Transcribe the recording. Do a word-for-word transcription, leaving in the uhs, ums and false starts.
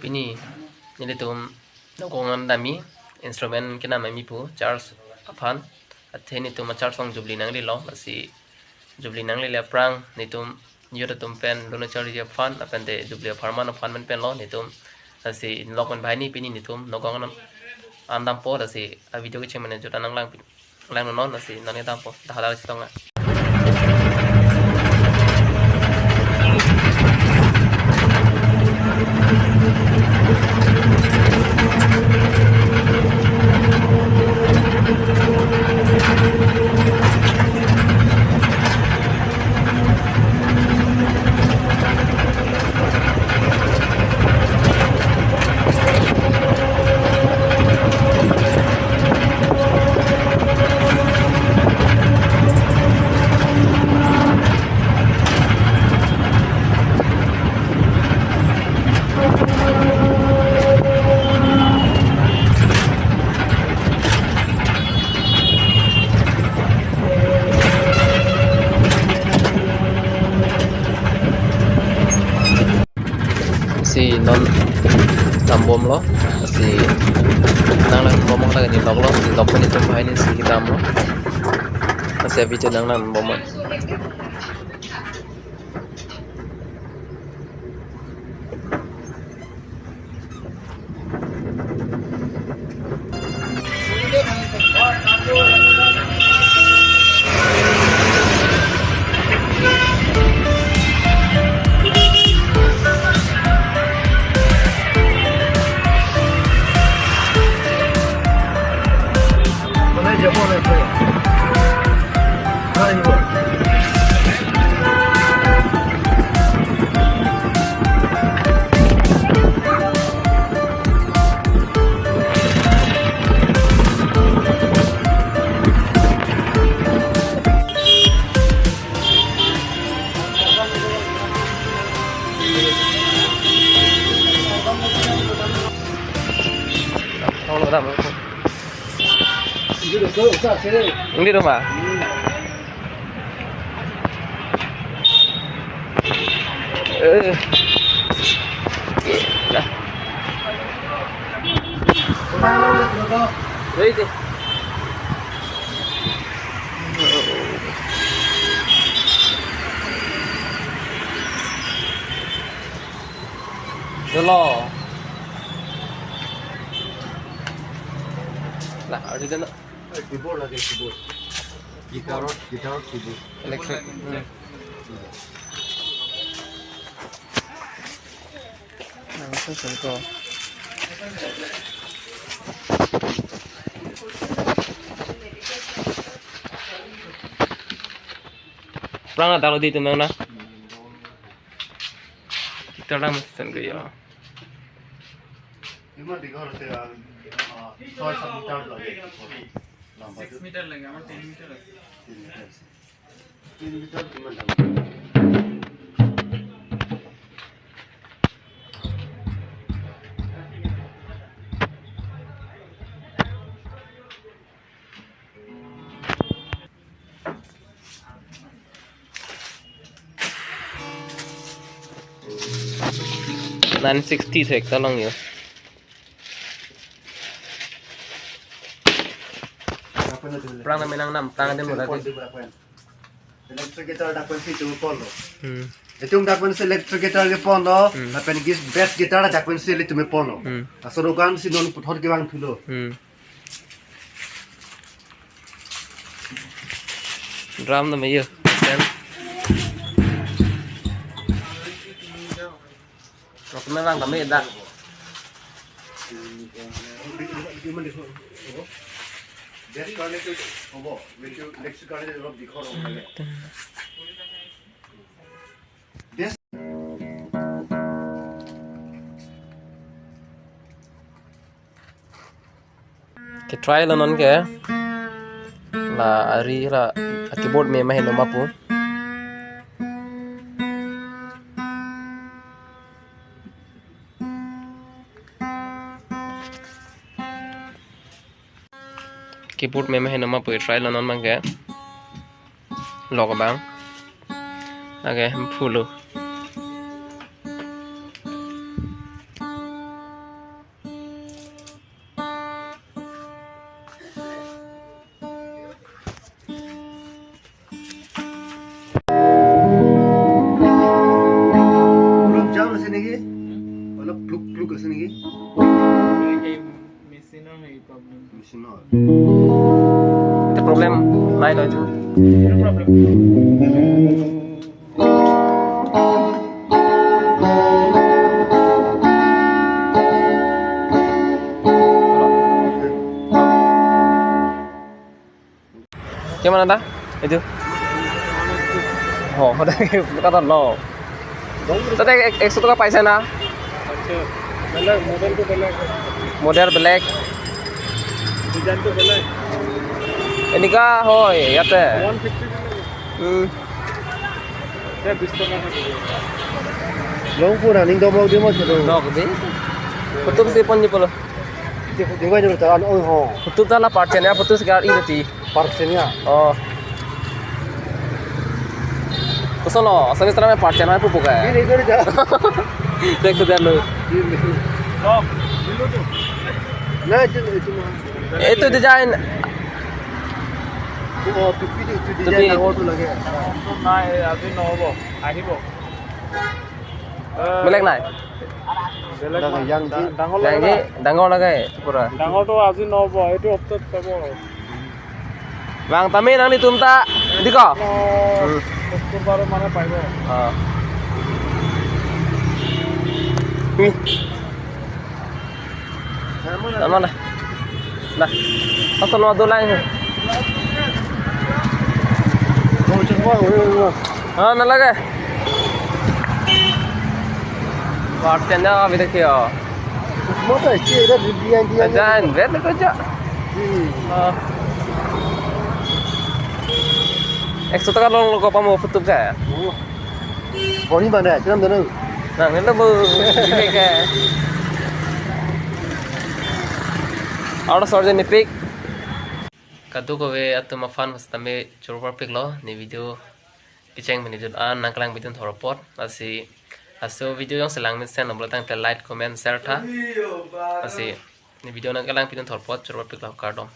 Pini nelitum nokong an damji instrument kenam amipu church aphan. Athe nelitum a church along Jubilee nanglelo, lasi Jubilee nanglele aphrang nelitum youth atum pen dona charli aphan, lapen te Jubilee apharman aphan pen penlo nelitum. Lasi inlok pen banghini pini nelitum nokong an, an dampo, lasi a video kecheng mane juta nanglang pini. Langnon, lasi non kedampo, dah dah chetong na. Si non nambomlo, si nanglangbom ta neli loklo, neli lok pen nelitum banghini si kedamlo. Lasi a video nanglangbom. Hindi rumah. Eh. Ready. Dolo. Lah, ada dana. Keyboard lagi, keyboard. Guitar, guitar, keyboard. Electric. Hmm. Langsung sentuh. Prang ada lo di teman na. Kita lang mesen ke ya. Cuma di gor se, ah, ah, soal sekitar lagi. Lamba tu. Six meter lagi, আমার ten meter আছে। Ten meter. Ten meter cuma dalam. Nine sixty thek ta long yo. Prang na menang nam, prang adim mulai. Electric guitar dak pensi itum ponlo. Hmm. Itum dak pensi electric guitar ke ponlo. Hmm. Lapen gis bass guitar dak pensi itum ponlo. Hmm. Asal organ si non puthot kevang thulo. Hmm. Drum na meyo. Sen. Rok na lang kami dah. Bass karne to hobo, electric karne to olop dikhor hobo lage. Bass. Ke try lo non ke. La ari la keyboard me ma heno ma pu. Keyboard me ma heno ma pu, try lo non abang ke. Lok abang. Lake hem phulo. অলপ Glück Glück আছে নেকি? এই মেচিনৰ হেৰি প্ৰব্লেম। মেচিনৰ। Itu problem lain aja. এইটো problem. Gimana ta? Itu. Oh, kata lo. Tadi ek- ekso taka paisa na? আচ্ছা, বেলেগ মডেলটো বেলেগ, Model black. ডিজাইনটো বেলেগ। Ini kah, hoi, yate. One fifty বেলেগ। Hmm. এতিয়া বিশ টকা থাকিব। Long pura ning dom dom mo chalo. Dok di. Putum si pon di polo. Di di ba ni ta an oi ho. Putum ta la parcen ya, putum segar ini ti. Park sini ya. Oh. Kosono, asal istana parcen apa buka? Ini dari ja. Dek sudah lo. লওক, দিলোতো। Nah, itu itu mah. Itu desain. Oh, tupi itu itu Tupi. Desain yang auto lagi. নাই, আজি নহ'ব, আহিব। Belek nai. বেলেগ Nah, নাই। yang ডা- di ডাঙৰ Yang লাগে ini dangol lagi pura. না? ডাঙৰটো আজি নহ'ব, এইটো সপ্তাহত পাব আৰু। Bang Tami nang di tumta. Di ko. শুক্ৰবাৰে মানে পাৰিব। Ah. Nih. Tama na. Nah. Pasal lo dolang. Ah, na lagi. Parcen ya, bida kyo. Mata isi ada di dia dia. Ajan, red ko ja. Hmm. Ah. Ekso taka long lo ko pamo putum ka. Bori mana? Kenapa tu? Nah, itu bu. Ini ke. Ahora sorte ni pic. Kadokave atum aphan sitame choro parpiklo, ne video kecheng mene jut an nangkelang video thorpot. Lasi laso video jongsi langmesen lo pulo tangte like, comment, share tha. Lasi ne video nangkelang video thorpot choro parpiklo, kardom.